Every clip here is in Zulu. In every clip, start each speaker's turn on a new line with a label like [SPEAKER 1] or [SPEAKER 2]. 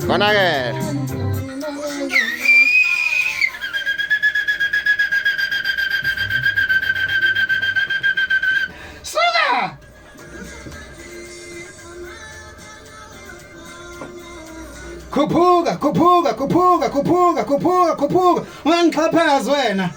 [SPEAKER 1] Konakele.
[SPEAKER 2] Suka! Khuphuka, khuphuka, khuphuka, khuphuka, khuphuka, khuphuka. Ungangixhaphazi wena.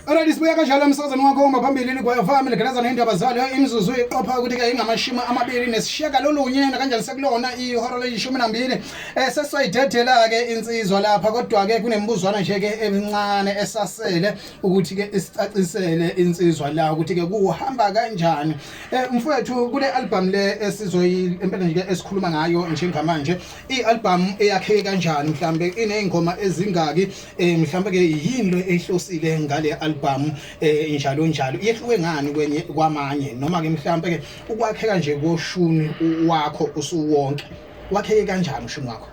[SPEAKER 2] Alright sibuya kanjalo emsakazweni wakho uma phambili ligwaya family gelaza nendaba zalo imizuzu iqopha ukuthi ke ingamashumi amabili nesishiyagalolunye nakanjani sekulona ihora leyishumi nambili eh sesizoyidedela ke insizwa lapha kodwa ke kunemibuzwana nje ke emincane esasele ukuthi ke isicacisele insizwa la ukuthi ke kuhamba kanjani eh mfowethu kule album le esizoyi empela nje ke esikhuluma ngayo njengamanje i-album eyakheke kanjani mhlambe inezingoma ezingaki eh mhlambe ke yini lo ehlosile ngale album eh njalo njalo yehluke ngani kwenye kwamanye noma ke mhlambe ke ukwakheka nje koshuni wakho usuwonke wakheke kanjani ushuni wakho?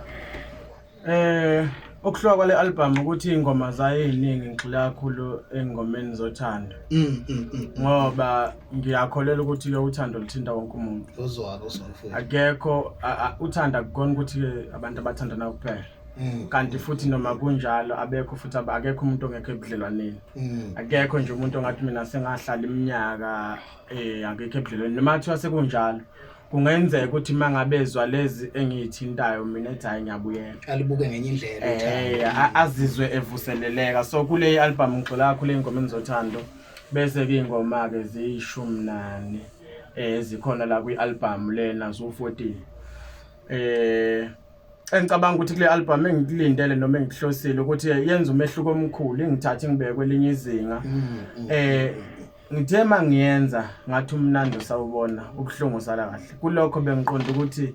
[SPEAKER 3] Eh okuhluka kwale album ukuthi ingoma zayo eziningi ngigxila kakhulu engomeni zothando.
[SPEAKER 2] Mm, mm, mm.
[SPEAKER 3] Ngoba ngiyakholelwa ukuthi ke uthando luthinta wonke umuntu.
[SPEAKER 2] Uzwaka uzwaka.
[SPEAKER 3] Akekho uthanda akukona ukuthi ke abantu abathandana kuphela. Kanti futhi noma kunjalo abekho futhi akekho umuntu ongekho ebudlelwaneni. Akekho nje umuntu ongathi mina sengahlala iminyaka eh akekho ebudlelwaneni noma kuthiwa sekunjalo. Kungenzeka ukuthi uma ngabe ezwa lezi engiyithintayo mina ethi hhayi ngiyabuyela.
[SPEAKER 2] Alibuke ngenye indlela
[SPEAKER 3] uthando. Azizwe evuseleleka. So kule album ngigxila kakhulu ey'ngomeni zothando bese-ke iy'ngoma-ke ziyishumi nane ezikhona la kwi-album lena ziwu-14. Engicabanga ukuthi kule album engikulindele noma engikuhlosile ukuthi yenza umehluko omkhulu ingithathe ingibeke kwelinye izinga. Ngithe mangiyenza ngathi umnandi usawubona ubuhlungu usala kahle. Kulokho bengiqonda ukuthi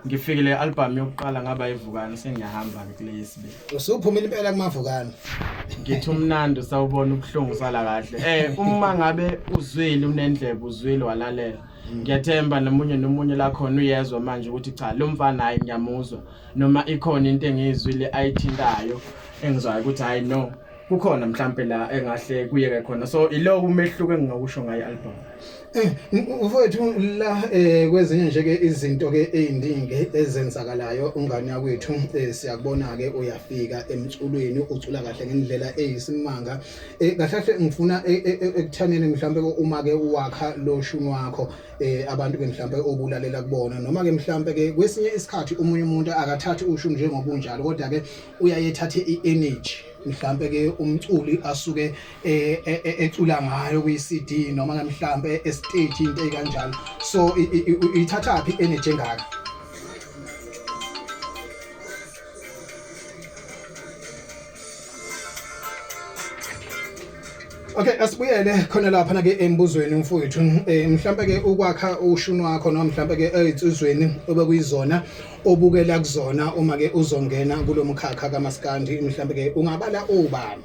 [SPEAKER 3] ngifikile album yokuqala ngaba ivukani sengiyahamba ke kule yesibili.
[SPEAKER 2] Usuphumile impela kumavukani.
[SPEAKER 3] Ngithi umnandi usawubona ubuhlungu usala kahle. Uma ngabe uzwile unendlebe uzwile walalela. Ngiyathemba nomunye nomunye la khona uyezwa manje ukuthi cha lo mfana hayi ngiyamuzwa noma ikhona into engiyizwile ayithintayo engizwayo ukuthi hayi no kukhona mhlampe la engahle kuyeke khona so iloko umehluko engingakusho ngayo album.
[SPEAKER 2] Mfowethu la kwezinye nje ke izinto ke ezindingi ezenzakalayo ungane yakwethu siyakubona ke uyafika emculweni ucula kahle ngendlela eyisimanga kahle kahle ngifuna ekuthaneni mhlambe uma ke uwakha lo shuni wakho abantu ke mhlambe obulalela kubona noma ke mhlambe ke kwesinye isikhathi umunye umuntu akathathi ushuni njengobunjalo kodwa ke uyaye ethathe i-energy mhlambe ke umculi asuke ecula ngayo kwi CD noma ke mhlambe estage into ekanjalo so ithatha phi energy engaka? Okay, asibuyele khona lapha ke embuzweni mfowethu. Mhlambe ke ukwakha ushuni wakho noma mhlambe ke ezinsizweni obekuyizona obukela kuzona uma ke uzongena kulomkhakha kaMaskandi mhlambe ke ungabala obani?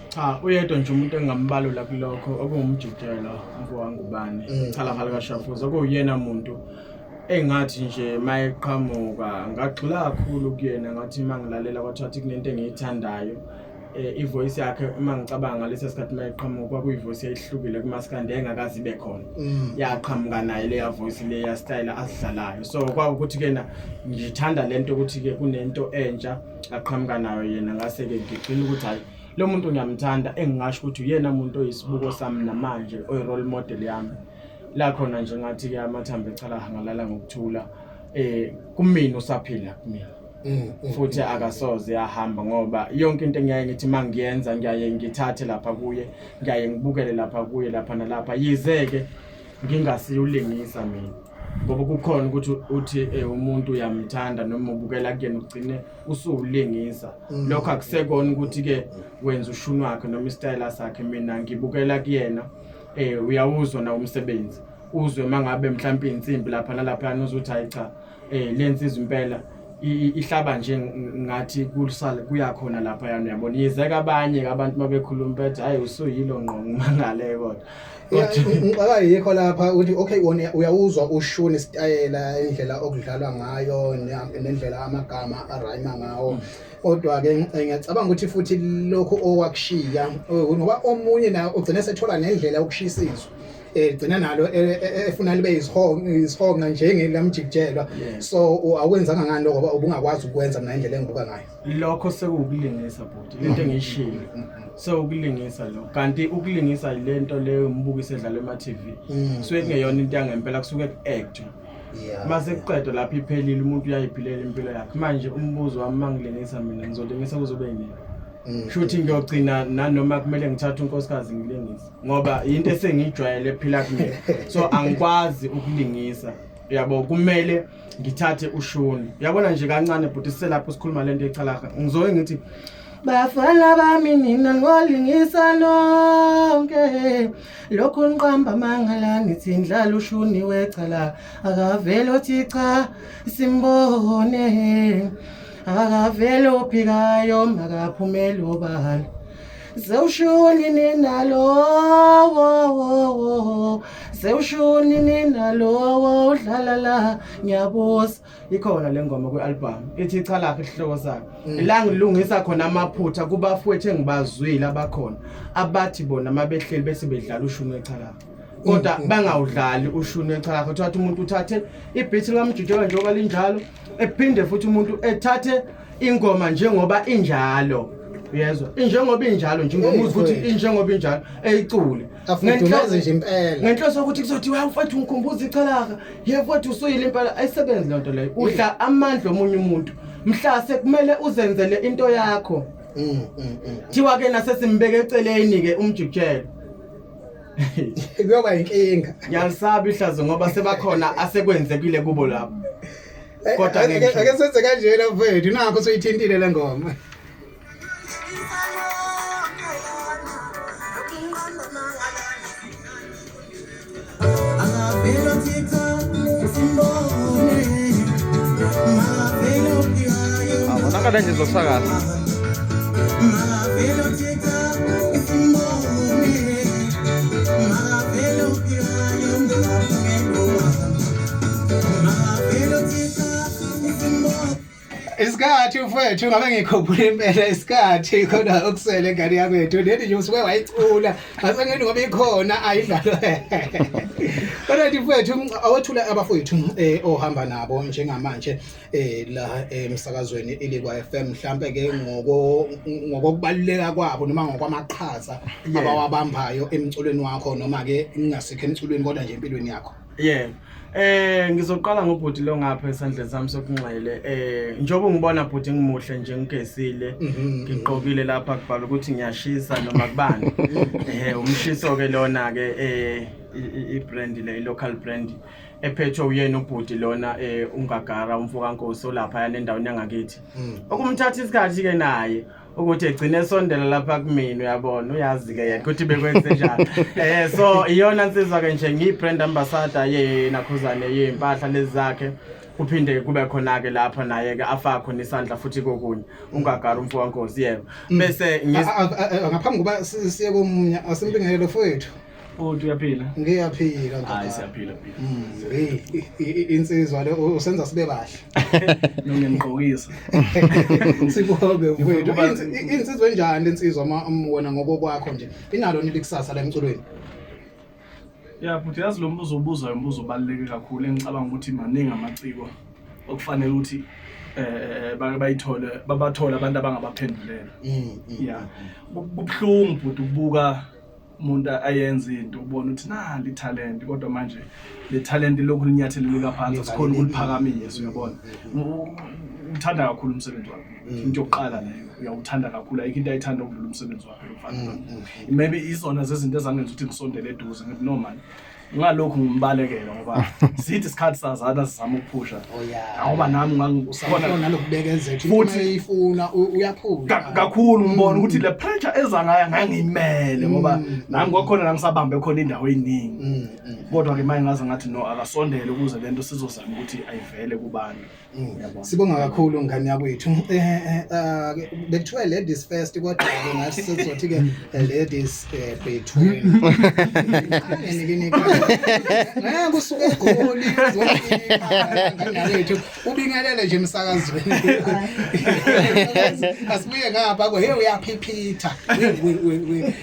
[SPEAKER 3] Cha, uyedwa nje umuntu engingambalula kulokho okungumjikjelwa umfowangubane Chalahala kaShafuza okuwuyena muntu engathi nje mayeqhamuka ngagxila kakhulu kuyena ngathi mangilalela kwathiwa kunento engiyithandayo ivoice yakhe uma ngicabanga ngalesa sikhathi mayeqhamuka kwakuyivoice eyayihlukile kumaskandi engakaze ibe khona. Yaqhamuka naye leya voice leya style asidlalayo so kwawukuthi kena ngithanda lento ukuthi ke kunento entsha aqhamuka nayo yena ngase ke ngigcina ukuthi hayi lo muntu ngiyamthanda engingasho ukuthi uyena muntu oyisibuko sami namanje oyi role model yami la khona nje ngathi ke amathambo echala hangalala ngokuthula kumina usaphila kumina futhi akasoze yahamba ngoba yonke into engiyaye ngithi mangiyenza ngiyaye ngithathe lapha kuye ngiyaye ngibukele lapha kuye lapha nalapha yize ke ngingasiyulingisa mina ngoba kukhona ukuthi uthi umuntu uyamthanda noma ubukela kuyena ugcine usuwulingisa lokho akusekona ukuthi ke wenza ushuni wakhe noma isitayela sakhe mina ngibukela kuyena uyawuzwa na umsebenzi uzwe mangabe mhlawumbe insimbi lapha nalapha uzothi hayi cha le nsizwa impela Ihlaba nje ngathi kusale kuyakhona lapha yana, uyabona. Yizeka abanye abantu mabekhuluma bethi hayi usuyilo ngqo, ngimangale kodwa.
[SPEAKER 2] Ngixaka yikho lapha ukuthi okay, wona uyawuzwa ushuni, isitayela, indlela okudlalwa ngayo nendlela amagama arhyma ngawo, kodwa ke ngiyacabanga ukuthi futhi lokhu owakushiya, ngoba omunye na ugcine sethola nendlela yokushisa izwi, gcina nalo efuna libe izihonga njengelamjikijelwa. So awukwenzanga ngani lokho, ngoba ubungakwazi ukwenza mina indlela engibuka ngayo?
[SPEAKER 3] Lokho sekuwukulingisa bhuti, lento engiyishilo sewukulingisa lo, kanti ukulingisa lento leyo umbukiso edlalwa ema-TV, kusuke kungeyona into yangempela, kusuke ku-act. Mase kuqedwa lapho iphelile, umuntu uyayiphilela impilo yakhe. Manje umbuzo wami, mangilingisa mina ngizolingisa kuzobe yinini? Shuthi ngiyogcina nanoma kumele ngithathe unkosikazi ngilingise, ngoba into esengiyijwayele ephila kumina, so angikwazi ukulingisa, uyabo. Kumele ngithathe ushuni, uyabona nje kancane bhuti, siselapho sikhuluma lento echalaha, ngizoke ngithi bafana bami nina ngolingisa nonke lokhu niqamba amanga la, nithi ndlala ushuni wecala, akavele othi cha simbone, akavele ophikayo makaphumele obala, sewushuni ninalowo, sewushuni ninalowo udlala la, ngiyabuza. Ikhona le ngoma kwi-album ithi ichalakhe, isihloko sakhe la ngilungisa khona amaphutha kubafowethu engibazwile abakhona abathi bona mabehleli bese bedlala ushuni wechalakhe, kodwa bangawudlali ushuni wechalakhe. Uthatha umuntu uthathe ibeat likamjujela njengoba linjalo, ephinde futhi umuntu ethathe ingoma njengoba injalo, uyezwa, injengoba injalo nje ingoma, uzwe ukuthi injengoba injalo, eyicule.
[SPEAKER 2] Afudumeze nje impela.
[SPEAKER 3] Ngenhloso yokuthi kuzothiwa, hawu mfethu, ngikhumbuza ichalaka, ye mfethu, usuyile impela. Ayisebenzi loo nto leyo, udla amandla omunye umuntu, mhla sekumele uzenzele into yakho. Thiwa-ke nasesimbeke eceleni-ke umjikujelo.
[SPEAKER 2] Kuyoba inkinga.
[SPEAKER 3] Ngiyalisaba ihlazo ngoba sebakhona asekwenzekile kubo lapho. Kodwa
[SPEAKER 2] ake senze kanjena mfethu, nakho suyithintile le ngoma.
[SPEAKER 1] Abonakala nje zosakaza.
[SPEAKER 2] Isikhathi mfowethu, ngabe ngikhuphula impela isikhathi khona okusele ngane yakwethu leli nje usuke wayicula ngase ngithi ngoba ikhona ayidlalwe. Kodwa nje mfowethu, awethula abafowethu ohamba nabo njengamanje la emsakazweni iLikwa FM, mhlambe ke ngokubaluleka kwabo noma ngokwamaqhaza abawabambayo emculweni wakho, noma ke ingasikho emculweni kodwa nje empilweni yakho.
[SPEAKER 3] Yebo. Ngizoqala ngobhuti lo ngapha esandleni sami sokunxele. Njengoba ungibona bhuti, ngimuhle nje, ngigezile. Ngigqokile lapha kubhala ukuthi ngiyashisa noma kubani. Umshiso ke lona ke i-brand le, i-local brand ephethwe uyena ubhuti lona ungagara umfoka Nkosi olapha yana endaweni yangakithi. Okumthatha isikhathi ke naye ukuthi egcine esondela lapha kumina, uyabona, uyazi ke yena ukuthi bekwenze njani. So iyona nsizwa ke nje, ngiyi brand ambassador yena khuzane yezimpahla lezi zakhe, kuphinde kube khona ke lapha naye ke afaka khona isandla futhi kokunye, ungagara umfo kaNkosi, yebo, bese
[SPEAKER 2] Ngaphambi kuba siye komunye, asimbingelele mfowethu.
[SPEAKER 4] Bhuti, uyaphila?
[SPEAKER 2] Ngiyaphila.
[SPEAKER 4] Hayi, siyaphila phila.
[SPEAKER 2] Hey, insizwa le usenza sibe bahle.
[SPEAKER 4] Nongengigqokisa.
[SPEAKER 2] Sibonge mfowethu. Insizwa enjani lensizwa wena ngokokwakho nje? Inalo nini ikusasa la emculweni?
[SPEAKER 4] Ya bhuti, yazi lo mbuzo obuzayo umbuzo obaluleke kakhulu, engicabanga ukuthi maningi amaciko okufanele ukuthi bake bayithole, babathole abantu abangabaphendulela. Ya. Kubuhlungu bhuti ukubuka umuntu ayenza into, ubona ukuthi nali talent, kodwa manje le talent lokhu linyatheleleka phansi, asikhona ukuliphakamisa, uyabona. Uthanda kakhulu umsebenzi wakhe, into yokuqala leyo, uyawuthanda kakhulu, ayikho into ayithanda ukudlula umsebenzi wakhe lo mfana. Maybe izona zezinto ezangenza ukuthi ngisondele eduze, ngithi no man, ngalokhu ngimbalekela ngoba sithi isikhathi sazana sizama ukuphusha.
[SPEAKER 2] Oh yeah.
[SPEAKER 4] Ngoba nami ngangikhona
[SPEAKER 2] Usakhona nalokubekezela.
[SPEAKER 4] Futhi-
[SPEAKER 2] Ifuna uyaphusha.
[SPEAKER 4] Kakhulu ngibona ukuthi le pressure eza ngayo ngangiyimele, ngoba nami kwakhona la ngisabambe khona indawo eyiningi. Kodwa-ke uma ngaze ngathi no, akasondele ukuze le nto sizozama ukuthi ayivele kubantu. Yabona.
[SPEAKER 2] Sibonga kakhulu, ngane yakwethu. Bekuthiwa ladies first, kodwa ke ngathi sizothi ke ladies between. Ngeke usuke eGoli uzofika, ngane yakwethu, ubingelele nje emsakazweni. Asibuye ngapha ko, hey, uyaphiphitha. We we we we.